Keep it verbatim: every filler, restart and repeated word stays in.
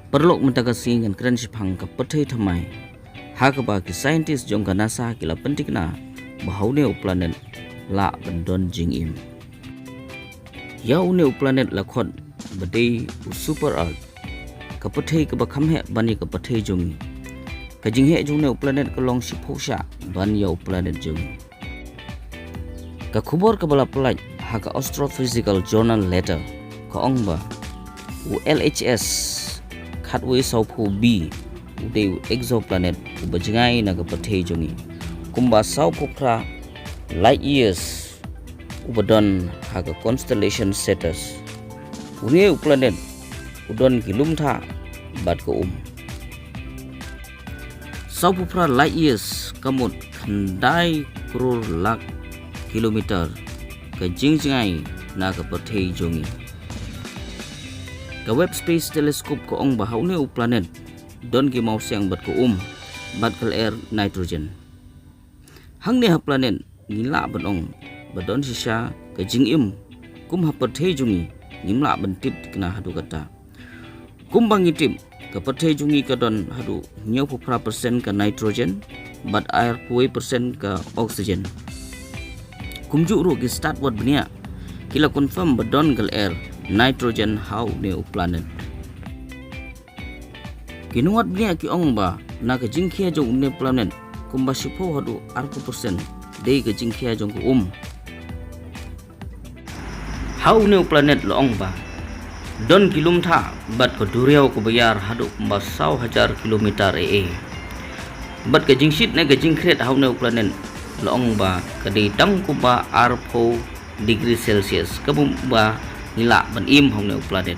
Paralok, mynta ka sngi ngan kren shaphang ka pyrthei thymmai, ha kaba ki scientist jong ka NASA ki la pynthikna ba ha une u planet lah ban don jingim. Ïa une u planet la khot ba dei u super Earth, ka pyrthei kaba kham heh ban ïa ka pyrthei jong ngi. Ka jingheh jong une u planet ka long shiphew shah ban ïa u planet jong ngi. Ka khubor kaba la pyllait ha ka Astrophysical Journal Letter ka ong ba u L H S khatwei sawphew B u dei u exoplanet uba jngai na ka pyrthei jong ngi, kumba sawphew phra light years uba don ha ka constellation Cetus. Une u planet u don ki lum thah bad ka um. Sawphew phra light years ka mut khyndai klur lak kilometer ka jingjngai na ka pyrthei jong ngi. Ka Webb Space Telescope ka ong ba ha une u planet don ki mawsiang bad ka um bad ka lyer nitrogen. Hangne ha planet ngi lah ban ong ba don shisha ka jingim, kum ha pyrthei jong ngi ngim lah ban tip thikna haduh katta. Kumba ngi tip, ka pyrthei jong ngi ka don haduh hynñiewphew phra percent ka nitrogen bad arphew wei percent ka oxygen. Kumjuh ruh ki stad wad bniah ki la confirm ba don ka lyer nitrogen ha une u planet. Ki nongwad bniah ki ong ba na ka jingkhia jong une u planet, kumba shiphew haduh arphew percent dei ka jingkhia jong ka um. Ha une u planet la ong ba don ki lum thah bad ka duriaw kaba ïar haduh kumba saw hajar kilometer A A. Bad ka jingshit ne ka jingkhriat ha une u planet la ong ba ka dei tang kumba arphew degree Celsius, kaba ngi lah ban im ha une u planet.